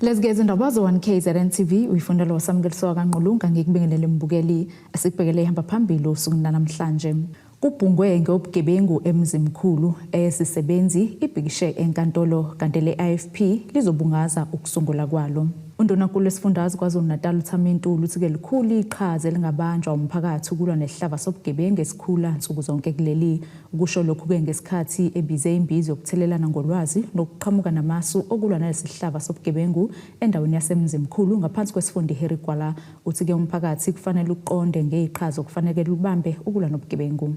Lezi-ke izindaba zo-1 KZN TV uyifundela wasamukeliswa kaNqulunga ngikubingelele mbukeli asikubhekele ihamba phambili osukwini lanamhlanje. Kubhungwe ngobugebengu eMzimkhulu eyesisebenzi ibhikishe enkantolo kanti le-IFP lizobungaza ukusungula kwalo. Undunankulu wesifundazwe KwaZulu-Natal uThami Ntuli uthi-ke likhulu iqhaza elingabanjwa umphakathi ukulwa nesihlava sobugebengu esikhula nsuku zonke kuleli. Ukusho lokhu-ke ngesikhathi ebize imbizo yokuthelelana ngolwazi nokuqhamuka namasu okulwa nalesi sihlava sobugebengu endaweni yaseMzimkhulu ngaphansi kwesifunda iHarry Gwala. Uthi-ke umphakathi kufanele uqonde ngeqhaza okufanele lubambe ukulwa nobugebengu.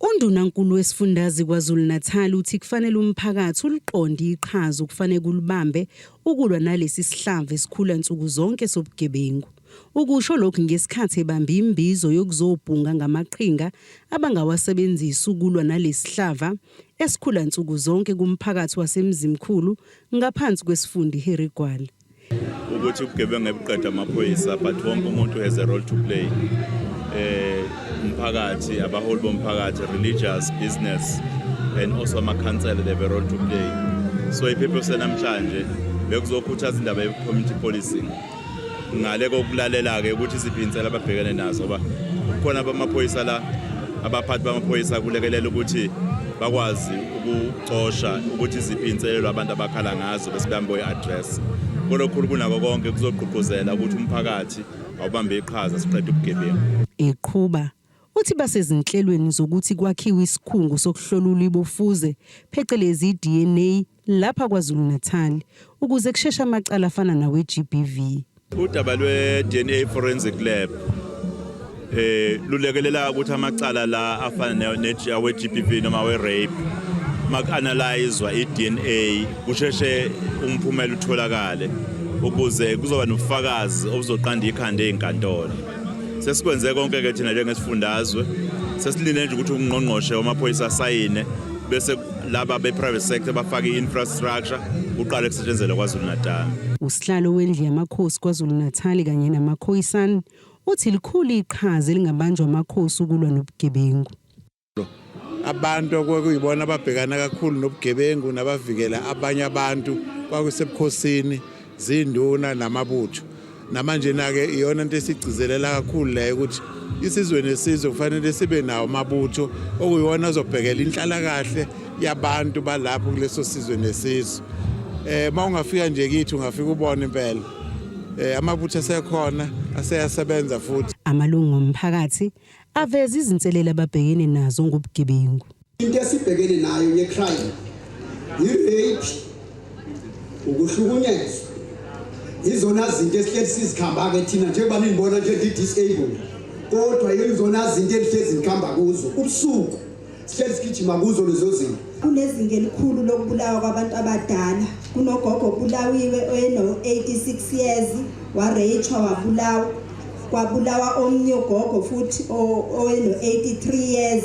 UNdunankulu wesifundazwe KwaZulu-Natal uthi kufanele umphakathi uliqonde iqhaza okufanele ulibambe ukulwa nalesi sihlava esikhula nsuku zonke sobugebengu. Ukusho lokhu ngesikhathi ebamba imbizo yokuzobhunga ngamaqhinga abangawasebenzisa ukulwa nalesihlava esikhula nsuku zonke kumphakathi waseMzimkhulu ngaphansi kwesifunda iHarry Gwala. Ukuthi ubugebengu ebuqeda amaphoyisa, but wonke umuntu has a role to play. Umphakathi, abaholi bomphakathi, religious, business and also amakhansela, they have a role to play. So i-purpose namhlanje bekuzokhuthaza indaba ye-community policing ngale kokulalela-ke ukuthi iziphi iy'nsela ababhekene nazo, ngoba kukhona bamaphoyisa la, abaphathi bamaphoyisa kulekelela ukuthi bakwazi ukucosha ukuthi iziphi iy'nselelo abantu abakhala ngazo bese behambe boyi-address. Kolokhulu kunako konke kuzogqugquzela ukuthi umphakathi awubambe iqhaza siqede ubugebengu. Eqhuba uthi basezinhlelweni zokuthi kwakhiwe isikhungo sokuhlola ulibofuze phecelezi i-DNA lapha KwaZulu-Natal ukuze kusheshe amacala afana nawe-GBV. Udaba lwe-DNA forensic lab lulekelela ukuthi amacala la afana awe-GBV noma awe-rape maku-analyzwa i-DNA kusheshe umphumela utholakale ukuze kuzoba nobufakazi obuzoqanda ikhanda ey'nkantolo. Sesikwenze konke-ke thina njengesifundazwe, sesilinde nje ukuthi ungqongqoshe wamaphoyisa asayine bese laba be-private sector bafake i-infrastructure kuqale kusetshenzelwe KwaZulu-Natal. Usihlalo wendlu yamakhosi KwaZulu-Natal kanye namakhoisan uthi likhulu iqhaza elingabanjwa amakhosi ukulwa nobugebengu. Abantu okwakuyibona ababhekana kakhulu nobugebengu nabavikela abanye abantu kwakusebukhosini, zinduna namabutho. Namanje na-ke iyona into esigcizelela kakhulu leyo ukuthi isizwe nesizwe kufanele sibe nawo amabutho okuyiwona azobhekela inhlalakahle yabantu balapho kuleso sizwe nesizwe. Uma ungafika nje kithi ungafika ubone impela amabutho asekhona aseyasebenza futhi. Amalungu omphakathi aveza izinselelo ababhekene nazo ngobugebengu. Into esibhekene nayo ye-crime, i-rape, ukuhlukunyezwa, izona zinto esihleli sizikhamba-ke thina njengoba ningibona nje ndi-disabled, kodwa yizona zinto endihlezi ngikhamba kuzo ubusuku, sihleli sigijima kuzo lezo zinto. Kunezinga elikhulu lokubulawa kwabantu abadala. Kunogogo obulawiwe oyeno-86 years, wareyitshwa wabulawa. Kwabulawa omnye ugogo futhi oyeno-83 years.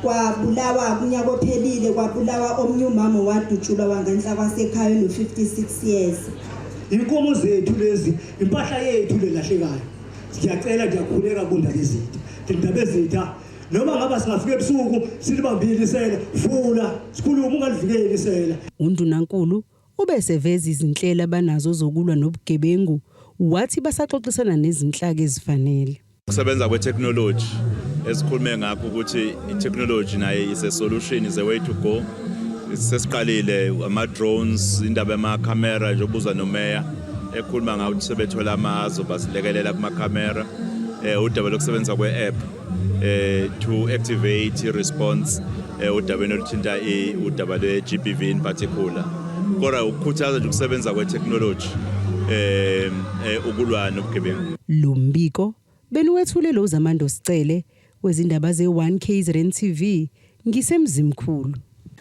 Kwabulawa kunyaka ophelile, kwabulawa omnye umama wadutshulwa wangenhla kwasekhaya ono-56 years. Inkomo zethu lezi, impahla yethu lelahlekayo. Siyacela, ndiyakhuleka kundaba ezitha. Ndaba ezitha noma ngaba singafika ebusuku silibambile isela, vula sikhulume, ungalivikeli isela. Undunankulu ubeseveza izinhlelo abanazo zokulwa nobugebengu, wathi basaxoxisana nezinhlaka ezifanele. Ukusebenza kwe-technology esikhulume ngakho ukuthi i-technology naye is a solution, is a way to go. Sesiqalile ama-drones, indaba yamakhamera nje obuza nomeya ekhuluma ngawo ukuthi sebethola amazo basilekelela kumakhamera, udaba lokusebenza kwe-app to activate i-response udabeni oluthinta udaba lwe-GBV in particular. Kodwa ukukhuthaza nje ukusebenza kwe-technology ukulwa nobugebengu. Lo mbiko beniwethule lo Zamando Sicele wezindaba ze-1 KZN TV ngiseMzimkhulu.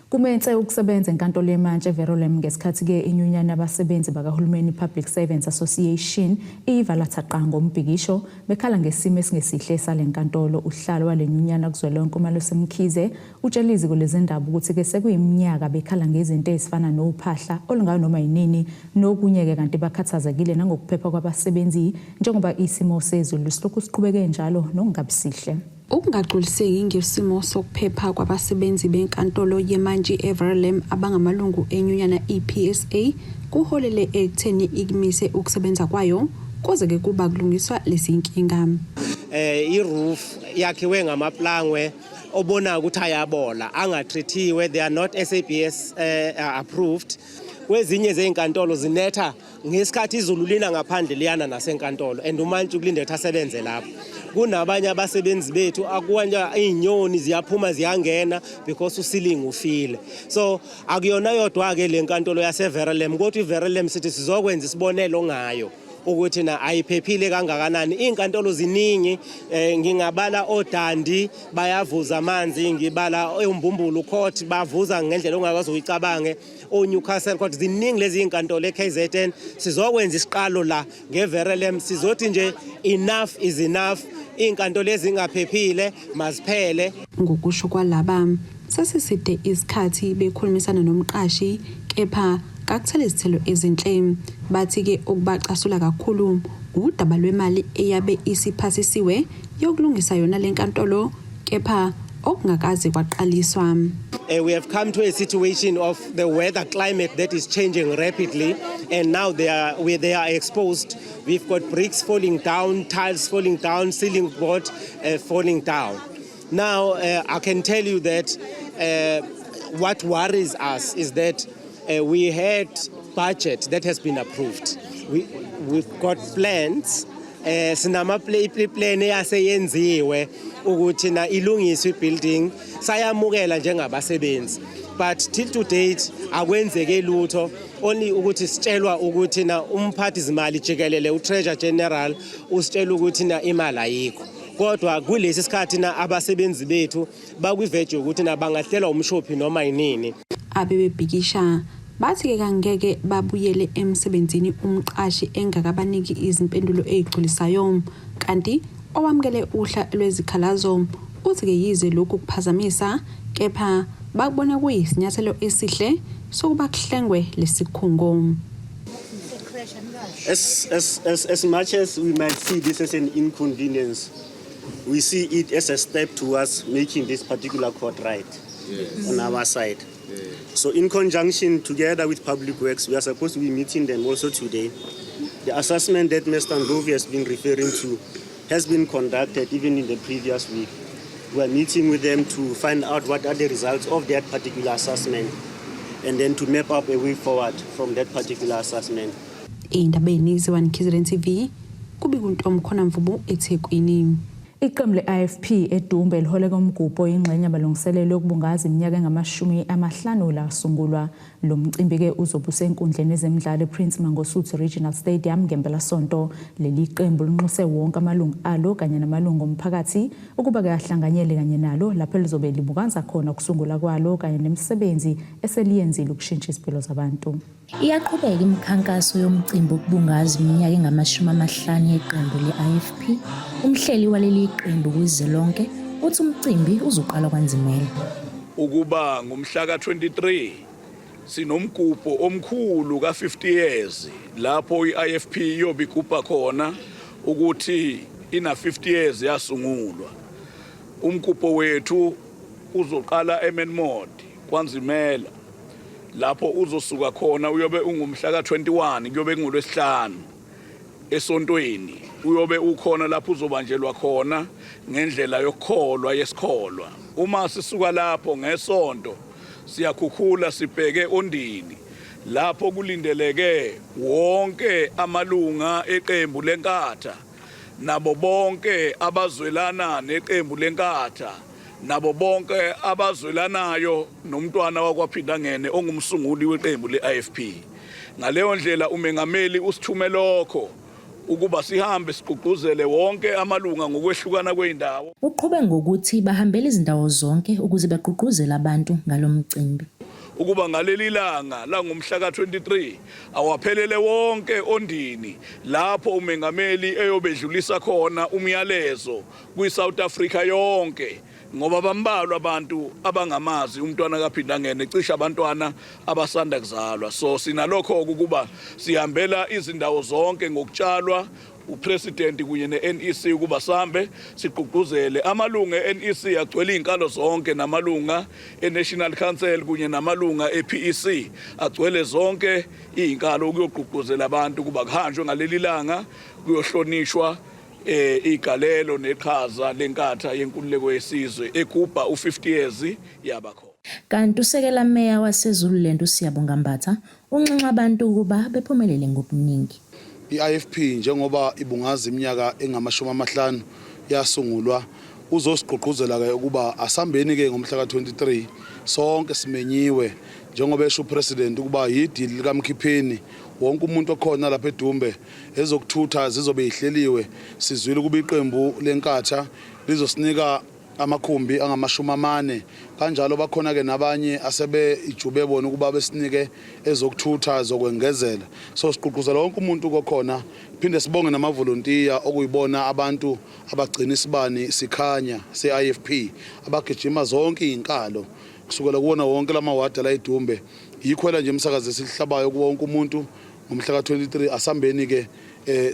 Kumense ukusebenza enkantolo yemantshi eVerulam ngesikhathi-ke inyunyana yabasebenzi bakahulumeni Public Servants Association iyivala thaqa ngombhikisho bekhala ngesimo esingesihle sale nkantolo. Uhlalo wale nyunyana kuzwelonke uMalusi Mkhize utshele iziko lezindaba ukuthi-ke sekuyiminyaka bekhala ngezinto ezifana nophahla olungayo noma yinini nokunye-ke, kanti bakhathazekile nangokuphepha kwabasebenzi njengoba isimo sezulu silokhu siqhubeke njalo nokungabi sihle. Ukungagculiseki ngesimo sokuphepha kwabasebenzi benkantolo yemantshi eVerulam abangamalungu enyunyana iPSA kuholele ekutheni ikumise ukusebenza kwayo kuze-ke kuba kulungiswa lezi nkinga. I-roof yakhiwe ngamaplangwe obona ukuthi ayabola, angatreatiwe, they are not SABS approved. Kwezinye zezinkantolo zinetha ngesikhathi izulu lina ngaphandle, liyana nasenkantolo, and umantshi kulindele ukuthi asebenze lapho. Kunabanye abasebenzi bethu akuwanja izinyoni ziyaphuma ziyangena because uceiling ufile. So akuyona yodwa-ke le nkantolo yaseVerulam, kodwa iVerulam sithi sizokwenza isibonelo ngayo ukuthi na ayiphephile kangakanani. Iy'nkantolo ziningi, ngingabala oDundee, bayavuza amanzi, ngibala uMbumbulu Court, bavuza ngendlela ongakwazi uyicabange, oNewcastle Court, ziningi lezi iy'nkantolo e-KZN. Sizokwenza isiqalo la ngeVerulam, sizothi nje enough is enough, iy'nkantolo ezingaphephile maziphele. Ngokusho kwalaba, sesiside isikhathi bekhulumisana nomqashi kepha kakuthele izithelo ezinhle. Bathi-ke okubacasula kakhulu udaba lwemali eyabe isiphasisiwe yokulungisa yona le nkantolo kepha okungakaze kwaqaliswa. We have come to a situation of the weather climate that is changing rapidly, and now they are exposed. We've got bricks falling down, tiles falling down, ceiling board falling down. Now, I can tell you that what worries us is that we had budget that has been approved. We've got plans, sinama plan eyaseyenziwe ukuthi na ilungiswe ibuilding, sayamukela njengabasebenzi, but till to date akwenzeke lutho, only ukuthi sitshelwa ukuthi na umphathi zimali jikelele, uTreasurer General, usitshela ukuthi na imali ayikho. Kodwa kulesi sikhathi na abasebenzi bethu bakwiverge ukuthi na bangahlelwa umshophi noma yinini. Abebebhikisha bathi-ke kangeke babuyele emsebenzini umqashi engakabaniki izimpendulo ey'gculisayo, kanti owamukele uhla lwezikhalazo uthi-ke yize lokhu kuphazamisa kepha bakubona kuyisinyathelo esihle sokuba kuhlengwe lesikhungo. As much as we might see this as an inconvenience, we see it as a step towards making this particular court right on our side. So in conjunction together with Public Works, we are supposed to be meeting them also today. The assessment that Mr. Ndlovu has been referring to has been conducted even in the previous week. We are meeting with them to find out what are the results of that particular assessment and then to map up a way forward from that particular assessment. Ey'ndabeni ze-1 KZN TV, kubika uNtomkhona Mvubu eThekwini. Iqembu le-IFP eDumbe liholeka umgubho ingxenye yamalungiselelo yokubungaza iminyaka engama-50 lasungulwa. Lo mcimbi-ke uzobe usenkundleni yezemidlalo ePrince Mangosuthu Regional Stadium ngempelasonto. Leli qembu linxuse wonke amalungu alo kanye namalungu omphakathi ukuba-ke ahlanganyele kanye nalo lapho elizobe libungaza khona ukusungula kwalo kanye nemisebenzi eseliyenzile ukushintsha izimpilo zabantu. Iyaqhubeka imikhankaso yomcimbi wokubungaza iminyaka engama-50 yeqembu le-IFP. Umhleli waleli qembu kuzwelonke uthi umcimbi uzoqala kwaNzimela. Ukuba ngomhla ka-23 sinomgubho omkhulu ka-50 years lapho i-IFP iyobe igubha khona ukuthi ina 50 years yasungulwa. Umgubho wethu uzoqala eMain kwaNzimela, lapho uzosuka khona uyobe ungumhla ka-21, kuyobe kungolwesihlanu esontweni. Uyobe ukhona lapho uzobanjelwa khona ngendlela yokukholwa yesikholwa. Uma sisuka lapho ngesonto, siyakhukhula sibheke Ondini, lapho kulindeleke wonke amalunga eqembu leNkatha nabo bonke abazwelana neqembu leNkatha nabo bonke abazwelanayo nomntwana wakwaPhindangene ongumsunguli weqembu le-IFP. Ngaleyo ndlela umengameli usithume lokho ukuba sihambe sigqugquzele wonke amalunga ngokwehlukana kwey'ndawo. Uqhube ngokuthi bahambela izindawo zonke ukuze bagqugquzele abantu ngalo mcimbi. Ukuba ngaleli langa langomhla ka-23 awaphelele wonke Ondini, lapho umengameli eyobedlulisa khona umyalezo kwi-South Africa yonke. Ngoba bambalwa abantu abangamazi umntwana kaPhindangene, cishe abantwana abasanda kuzalwa. So sinalokho ukuba sihambela izindawo zonke ngokutshalwa upresident kunye ne-NEC ukuba sambe sigqugquzele amalunga e-NEC agcwele izinkalo zonke, namalunga e-National Council kunye namalunga e-PEC agcwele zonke izinkalo, ukuyogqugquzela abantu ukuba kuhanjwe ngaleli langa kuyohlonishwa igalelo neqhaza leNkatha Yenkululeko Yesizwe egubha u50 years yabakho. Kanti usekela meya waseZululand uSiyabonga Mbatha unxenxa abantu ukuba bephumelele ngobuningi. I-IFP njengoba ibungaza iminyaka engama-50 yasungulwa, uzosigqugquzela ke ukuba asambeni ke ngomhla ka-23. Sonke simenyiwe, njengoba esho upresident ukuba yidili likaMkhipheni. Wonke umuntu okhona lapha eDumbe, ezokuthutha zizobe ihleliwe. Sizwile ukuba iqembu leNkatha lizosinika amakhumbi angama-40 kanjalo. Bakhona-ke nabanye asebejube bona ukuba besinike ezokuthutha zokwengezela. So sigqugquzela wonke umuntu kokhona. Phinde sibonge namavolontiya, okuyibona abantu abagcina isibani sikhanya se-IFP, abagijima zonke iy'nkalo kusukela kuwona wonke lamawadi la eDumbe. Yikhwela nje emsakazo esilihlabayo kuwo wonke umuntu ngomhla ka-23. Asambeni-ke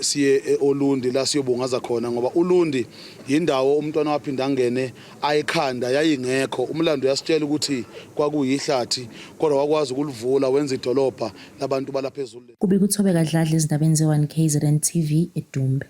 siye eOlundi la siyobungaza khona, ngoba uLundi indawo umntwana waphinda angene ayikhanda yayingekho. Umlando uyasitshela ukuthi kwakuyihlathi, kodwa wakwazi ukulivula wenza idolobha labantu balapha eZulu. Kubika uThobeka Dladla ezindabeni ze-1 KZN TV eDumbe.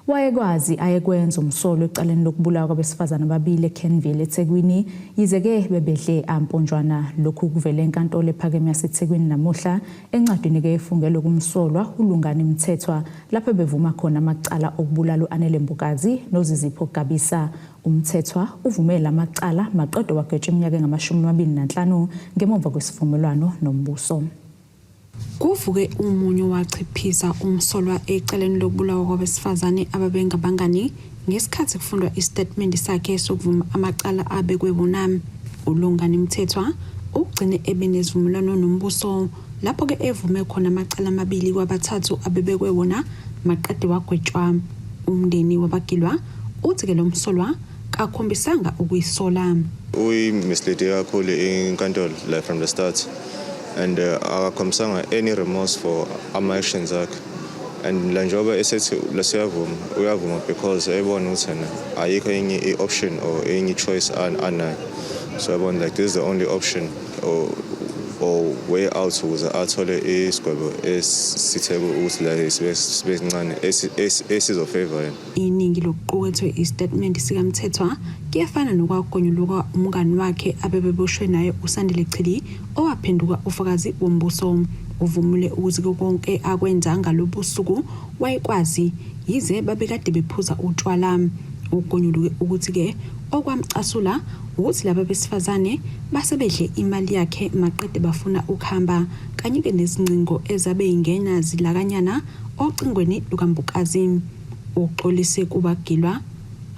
Wayekwazi ayekwenza umsolo ecaleni lokubulawa kwabesifazane ababili eKenville eThekwini, yize-ke bebedle amponjwana. Lokhu kuvele enkantolo ephakeme yaseThekwini namuhla encwadini-ke efungelwe kumsolwa uLungani Mthethwa, lapho bevuma khona amacala okubulala u-Anele Mbokazi noZizipho Gabisa. UMthethwa uvumele amacala maqedwe wagwetshwa iminyaka engama-25 ngemuva kwesivumelwano nombuso. Kuvuke umunyu wachiphisa umsolwa ecaleni lokubulawa kwabesifazane ababengabangani ngesikhathi kufundwa isitatimende sakhe sokuvuma amacala abekwe wona. ULungani Mthethwa ugcine ebe nesivumelwano nombuso, lapho-ke evume khona amacala amabili kwabathathu abebekwe wona, maqede wagwetshwa. Umndeni wabagilwa uthi-ke lo msolwa kakhombisanga ukuyisola. Uyi-mislead kakhulu inkantolo like from the start and akakhombisanga any remorse for ama-actions akhe, and la njengoba esethi lasiyavuma, uyavuma because ebona ukuthi yena ayikho enye i-option or enye i-choice anayo. So yabona, like, this is the only option or way out ukuze athole isigwebo esitheke ukuthi la sibe sincane esizofavor yena. Iningi lokuqukethwe isitatimende sikaMthethwa kuyafana nokwagonyuluka umngani wakhe abebeboshwe naye uSandile Chili, owaphenduka ufakazi wombuso. Uvumile ukuthi konke akwenza ngalobu suku wayekwazi, yize babekade bephuza utshwala. Ugonyuluke ukuthi-ke okwamcasula ukuthi laba besifazane basebedle imali yakhe maqede bafuna ukuhamba, kanye-ke nezingcingo ezabe yingena zilakanyana ocingweni lukaMbokazi. Uxolise kubagilwa,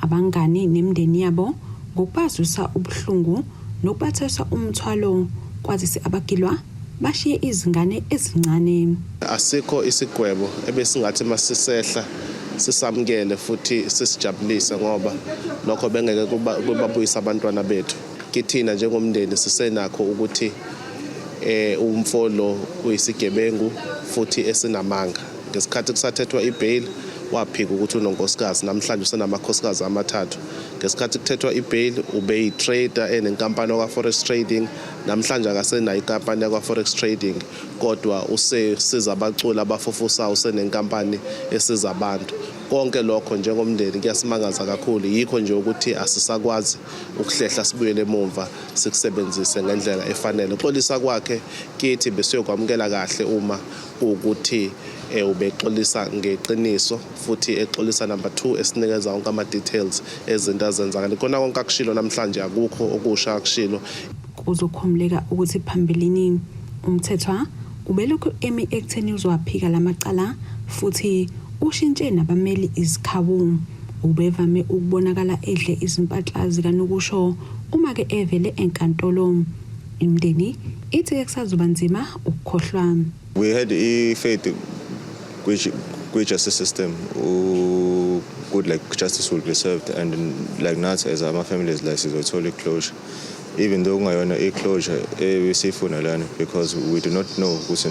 abangani nemindeni yabo ngokubazwisa ubuhlungu nokubathwesa umthwalo, kwazise abagilwa bashiye izingane ezincane. Asikho isigwebo ebesingathi masisehla sisamukele futhi sisijabulise, ngoba lokho bengeke kubabuyisa abantwana bethu kithina. Njengomndeni sisenakho ukuthi umfo lo uyisigebengu futhi esinamanga. Ngesikhathi kusathethwa ibail waphika ukuthi unonkosikazi, namhlanje usenamakhosikazi amathathu. Ngesikhathi kuthethwa ibail ubeyi-trader enenkampani yakwa-forex trading, namhlanje akasenayo inkampani yakwa-forex trading, kodwa usesiza abaculi abafufusayo, usenenkampani esiza abantu. Konke lokho njengomndeni kuyasimangaza kakhulu. Yikho nje ukuthi asisakwazi ukuhlehla sibuyele emumva sikusebenzise ngendlela efanele. Uxolisa kwakhe kithi besiyokwamukela kahle uma kuwukuthi ubexolisa ngeqiniso futhi exolisa number 2 esinikeza wonke ama-details ezinto azenzakala. Kona konke akushilo namhlanje, akukho okusha akushilo. Kuzokhumbuleka ukuthi phambilini uMthethwa ubelokhu emi ekutheni uzowaphika lamacala futhi ushintshe nabameli izikhawu. Ubevame ukubonakala edle izimpahla zikanokusho uma-ke evele enkantolo. Imindeni ithi-ke kusazoba nzima ukukhohlwa. We had i-faith kwi-justice system. good like justice will be served and like nathi as ama-families like sizothola i-closure, even though kungayona i-closure ebesiyifuna lana, because we do not know ukuthi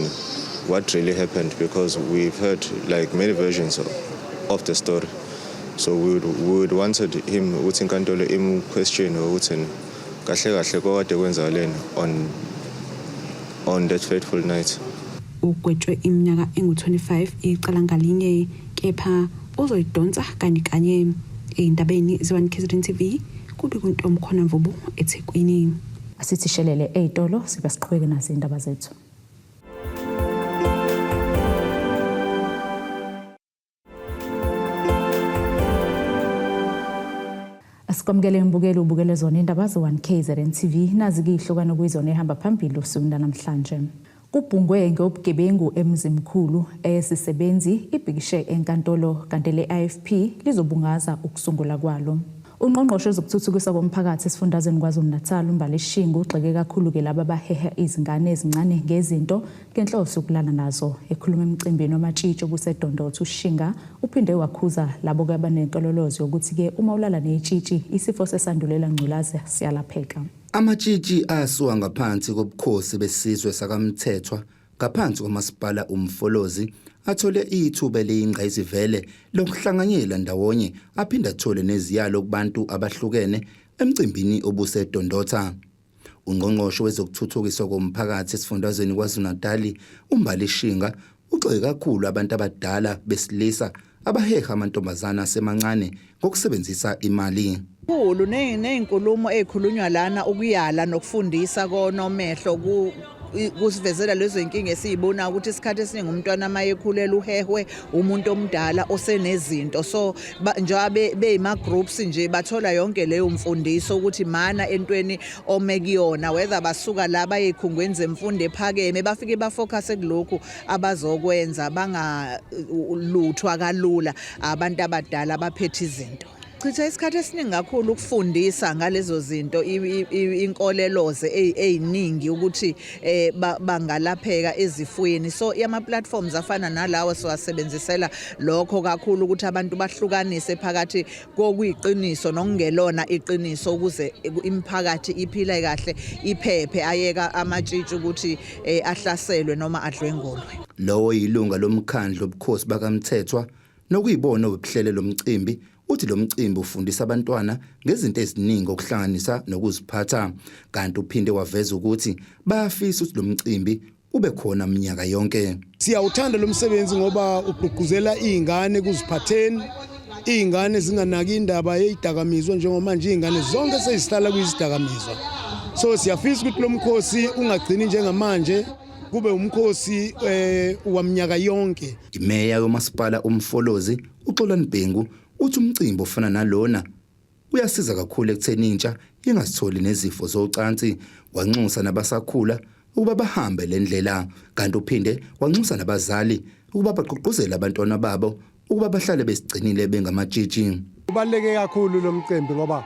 what really happened, because we've heard like many versions of the story. So we would wanted him ukuthi inkantolo im-question ukuthi kahle kahle kwakade kwenzakaleni on that fateful night. Ugwetshwe iminyaka engu-25 icala ngalinye, kepha uzoyidonsa kanye kanye. Ey'ndabeni ze-1 KZN TV, kubi kuntomkhona Mvubu, eThekwini. Asithi shelele ey'tolo, sibe siqhubeke nazo iy'ndaba zethu. Asikwamukele mbukeli, ubukele zona indaba ze-1 KZN TV. Nazi-ke ihlukano kuyizona ehamba phambili usuku namhlanje. Kubhungwe ngobugebengu eMzimkhulu, eyesisebenzi ibhikishe enkantolo, kanti le-IFP lizobungaza ukusungula kwalo. Ungqongqoshe wezokuthuthukiswa komphakathi esifundazweni KwaZulu-Natal, uMbali Shinga, ugxeke kakhulu-ke laba abaheha izingane ezincane ngezinto ngenhloso yokulala nazo. Ekhuluma emcimbini wamatshitshi obuseDondotha, uShinga uphinde wakhuza labo-ke abanenkololozo yokuthi-ke uma ulala netshitshi isifo sesandulela ngculazi siyalapheka. Amatshitshi asuka ngaphansi kobukhosi besizwe sakaMthethwa ngaphansi komasipala uMfolozi athole ithuba eliyingqayizivele lokuhlanganyela ndawonye, aphinde athole neziyalo kubantu abahlukene emcimbini obuseDondotha. Ungqongqoshe wezokuthuthukiswa komphakathi esifundazweni KwaZulu-Natal, uMbali Shinga, ugxeke kakhulu abantu abadala besilisa abaheha amantombazana asemancane ngokusebenzisa imali. Kakhulu ney'nkulumo ey'khulunywa lana, ukuyala nokufundisa konomehlo kusivezela lezo y'nkinga esiy'bonayo ukuthi isikhathi esiningi umntwana uma ekhulelwa uhehwe umuntu omdala osenezinto. So njengoba beyima-groups nje, bathola yonke leyo mfundiso ukuthi mana entweni ome kuyona, whether basuka la baye ey'khungweni zemfundo ephakeme, bafike ba-focus kulokhu abazokwenza, bangaluthwa kalula abantu abadala abaphethe izinto. Chitha isikhathi esiningi kakhulu ukufundisa ngalezo zinto, inkoleloze ey'ningi ukuthi bangalapheka ezifweni. So ama-platforms afana nalawo siwasebenzisela lokho kakhulu, ukuthi abantu bahlukanise phakathi kokuyiqiniso nokungelona iqiniso, ukuze imiphakathi iphile kahle, iphephe, ayeka amatshitshi ukuthi ahlaselwe noma adlwengulwe. Lowo yilunga lomkhandlu obukhosi bakaMthethwa nokuyibona obuhlele lo mcimbi, uthi lo mcimbi ufundisa abantwana ngezinto eziningi okuhlanganisa nokuziphatha, kanti uphinde waveza ukuthi bayafisa ukuthi lo mcimbi ube khona minyaka yonke. Siyawuthanda lo msebenzi ngoba ugqugquzela iy'ngane kuziphatheni, iy'ngane zinganaki indaba yeyidakamizwa, njengoba iy'ngane zonke sezihlala kwizidakamizwa. So siyafisa ukuthi lo mkhosi ungagcini njengamanje, kube umkhosi waminyaka yonke. Imeya yomasipala uMfolozi, uXolani Bhengu, uthi umcimbi ofana nalona uyasiza kakhulu ekutheni intsha ingasitholi nezifo zocansi, wanxusa nabasakhula ukuba bahambe le ndlela, kanti uphinde wanxusa nabazali ukuba bagqugquzele abantwana babo ukuba bahlale besigcinile bengamatshitshi. Kubaluleke kakhulu lo mcimbi ngoba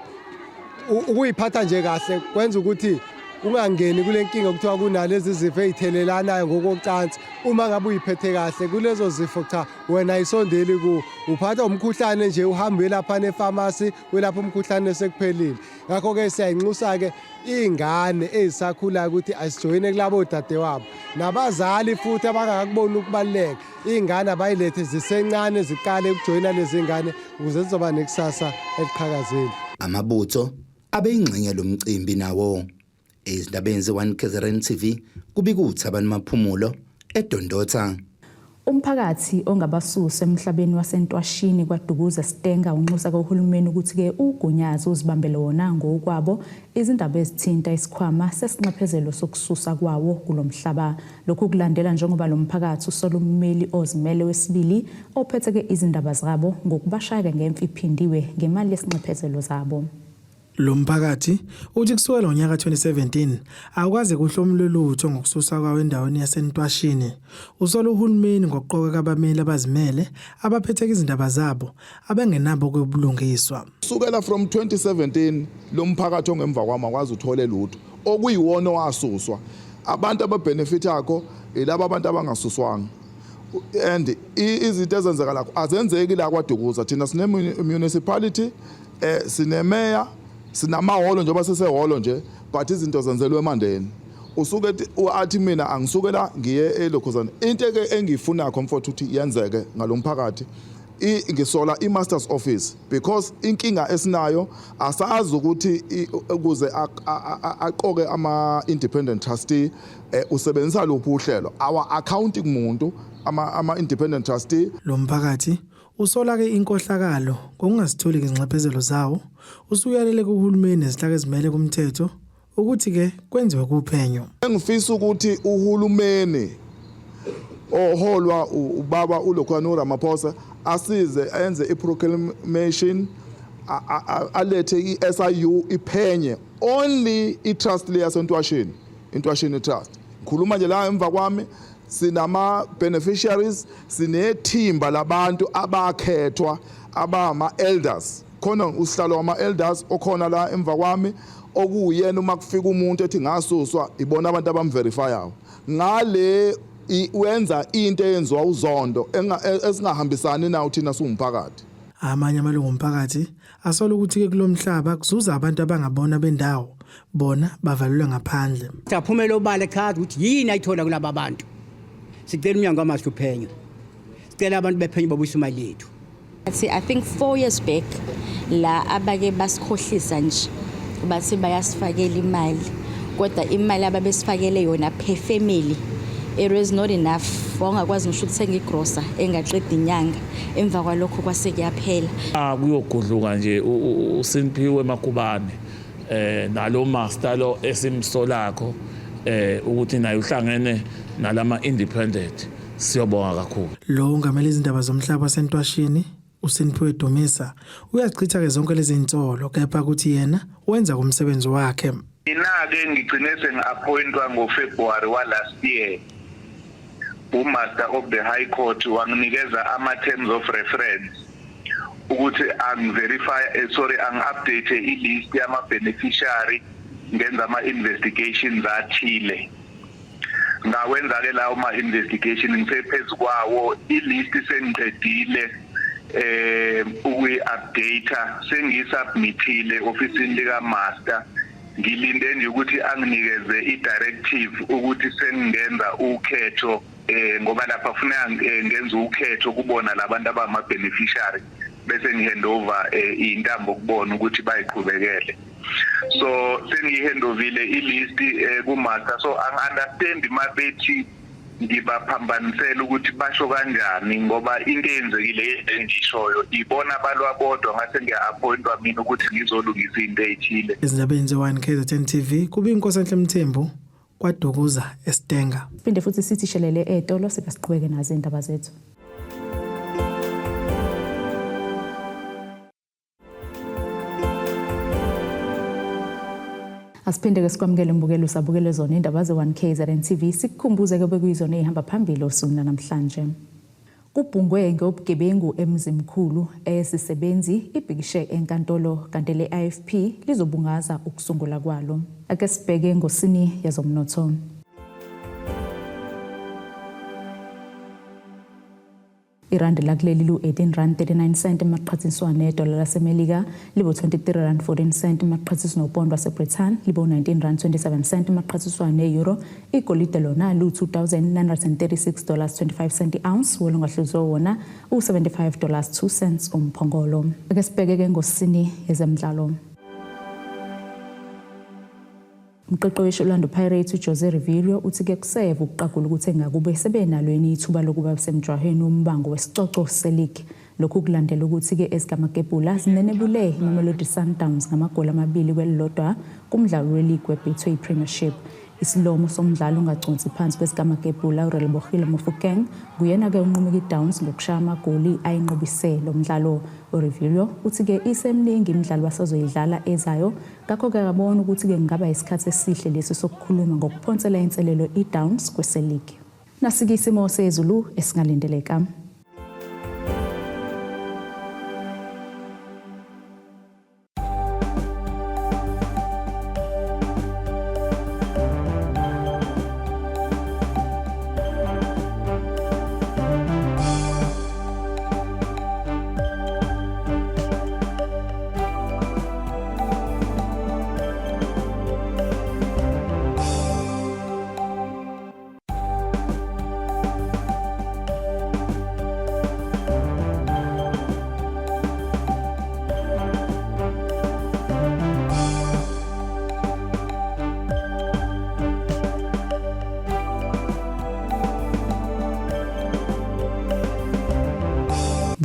ukuyiphatha nje kahle kwenza ukuthi ungangeni kule nkinga kuthiwa kunalezi zifo ey'thelelanayo ngokocansi. Uma ngabe uyiphethe kahle kulezo zifo, cha, wena ayisondeli ku uphatha umkhuhlane nje, uhambe uyelaphana efamasi, welapha umkhuhlane, sekuphelile. Ngakho-ke siyayinxusa-ke iy'ngane ey'sakhulayo ukuthi asijoyine kulabo dadewabo, nabazali futhi abangakakuboni ukubaluleka, iy'ngane abayilethe zisencane, ziqale ukujoyina lezi ngane ukuze zizoba nekusasa eliqhakazile. Amabutho abeyingxenye lomcimbi nawo. Ezindabeni ze-1 KZN TV, kubika uThabani Maphumulo eDondotha. Umphakathi ongabasusa emhlabeni waseNtwashini kwaDukuza Stenga unxusa kuhulumeni ukuthi-ke ugunyaze uzibambele wona ngokwabo izindaba ezithinta isikhwama sesinxephezelo sokususa kwawo kulo mhlaba. Lokhu kulandela njengoba lo mphakathi usola ummeli ozimele wesibili ophethe-ke izindaba zabo ngokubashaya ngemfi iphindiwe ngemali yesinxephezelo zabo. Lo mphakathi uthi kusukela ngonyaka 2017 awukaze kuhlomule lutho ngokususa kwawo endaweni yaseNtwashini. Usola uhulumeni ngokuqoka abameli abazimele abaphetheka izindaba zabo abengenabo kubulungiswa. Kusukela from 2017 lo mphakathi ongemva kwami akwazi uthole lutho okuyiwona owasuswa. Abantu ababenefithakho ilaba abantu abangasuswanga. And izinto ezenzeka lapho azenzeki la kwaDukuza. Thina sine municipality, sinemeya, sinamahholo, njengoba sisehholo nje, but izinto zenzelwe eMandeni. Usuke athi mina angisuke la ngiye elokhuzana. Into ke engiyifuna comfort ukuthi yenzeke ngalomphakathi, ngisola i-master's office because inkinga esinayo asazi ukuthi ukuze aqoke ama-independent trustee usebenzisa luphi uhlelo, our accounting muntu ama-independent trustee. Lo mphakathi usola ke inkohlakalo ngokungasitholi izinxephezelo zawo, usuyalele kuhulumeni nezinhlaka ezimele kumthetho ukuthi ke kwenziwe kuphenyo. Engifisa ukuthi uhulumeni oholwa ubaba uLokhwana uRamaphosa asize enze i-proclamation, alethe i-SIU iphenye only i-trust le yaseNtwasheni, iNtwasheni Trust. Ngikhuluma nje la emva kwami sinama beneficiaries, sinethimba labantu abakhethwa abama elders, khona usihlalo wama elders okhona la emva kwami, okuyena uma kufika umuntu ethi ngasuswa, ibona abantu abamverifyayo. Ngale wenza into eyenziwa uZondo esingahambisani nawo thina siwumphakathi. Amanye amalungu omphakathi asola ukuthi-ke kulomhlaba kuzuza abantu abangabona bendawo, bona bavalelwe ngaphandle. Saphumela obala echaza ukuthi yini ayithola kulaba bantu. Sicela umnyango wamaster uphenyo. Sicela abantu bephenyo babuyise imali yethu. Athi I think 4 years back la abake basikhohlisa nje, bathi bayasifakela imali, kodwa imali ababesifakele yona per family it was not enough, wawungakwazi ngisho ukuthenga igrosa engaqeda inyanga. Emva kwalokho kwase kuyaphela. Kuyogudluka nje uSimphiwe Makubane nalo master lo esimsolakho ukuthi naye uhlangene nalama independent. Siyabonga kakhulu. Lo ungamele izindaba zomhlaba waseNtwashini uSimphiwe Dumisa uyazichitha ke zonke lezi insolo, kepha ukuthi yena wenza kumsebenzi wakhe. Mina-ke ngigcine sengi-appointwa ngoFebruary wa last year, uMaster of the High Court wanginikeza ama-terms of reference ukuthi angi-verify, sorry, angi-update i-list yama-beneficiary, ngenza ama-investigations athile. Ngawenza-ke lawo ma-investigation, ngisephezu kwawo i-list, sengiqedile ukuyi-update, sengiyisubmithile ofisini lika-master. Ngilinde nje ukuthi anginikeze i-directive ukuthi sengingenza ukhetho, ngoba lapha kufuneka ngenze ukhetho kubona labantu abama-beneficiary, bese ngihandover intambo kubona ukuthi bayiqhubekele. So sengiyihandovile i-list ku-master, so angi-understand mabethi ngibaphambanisela ukuthi basho kanjani, ngoba into eyenzekile engishoyo ibona balwa bodwa, ngase ngiya-appointwa mina ukuthi ngizolungisa into ey'thile. Ezindabeni ze-1 KZN TV kube iNkosi Mthembu kwaDukuza eStanger. Siphinde futhi sithi shelele etolo, sibe siqhubeke nazo izindaba zethu. Asiphinde ke sikwamukele mbukelo, usabukele zona indaba ze-1 KZN TV. Sikukhumbuze ke bekuyizona ezihamba phambili osuku namhlanje. Kubhungwe ngobugebengu eMzimkhulu, esisebenzi ibhikishe enkantolo, kanti le-IFP lizobungaza ukusungula kwalo. Ake sibheke ngosini yezomnotho. Irandi lakuleli lu-18 rand 39 cent emaqhathaniswa nedola laseMelika, libo-23 rand 14 cent emaqhathaniswa nopondo waseBritain, libo-19 rand 27 cent emaqhathaniswa ne-euro. Igolide lona lu-2936 dollars 25 cent i-ounce, wolungahluzwe wona u-75 dollars 2 cents umphongolo. Ake sibheke-ke ngosini yezemidlalo. Umqeqeshi Orlando Pirates uJose Riveiro uthi ke kuseva ukuqagula ukuthi engakube sebenalo yini ithuba lokuba semjahweni wombango wesicoco se-league. Lokhu kulandela ukuthi ke ezikaMakebula zinenebule iMamelodi Sundowns ngamagoli 2-1 kumdlalo we-league weBetway Premiership. Isilomo somdlalo ongaconsi phansi kwezikaMakebula uRelebohile Mofokeng nguyena-ke unqomuka iDowns ngokushaya amagoli ayinqobise lo mdlalo. URiveiro uthi-ke isemningi imidlalo basazoyidlala ezayo, ngakho-ke akabona ukuthi-ke kungaba isikhathi esihle lesi sokukhuluma ngokuphonsela inselelo iDowns kwese-league. Nasike isimo sezulu esingalindeleka.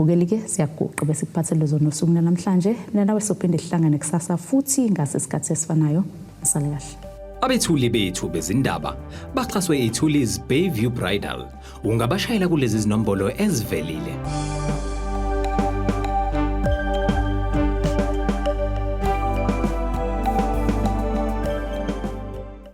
Mbukeli ke siyaguqa bese kuphathele zona usuku namhlanje. Mina nawe sophinde sihlangane kusasa futhi ngase isikhathi esifanayo. Sale kahle. Abethuli bethu bezindaba baxhaswe iThulis Bayview Bridal. Ungabashayela kulezi zinombolo ezivelile.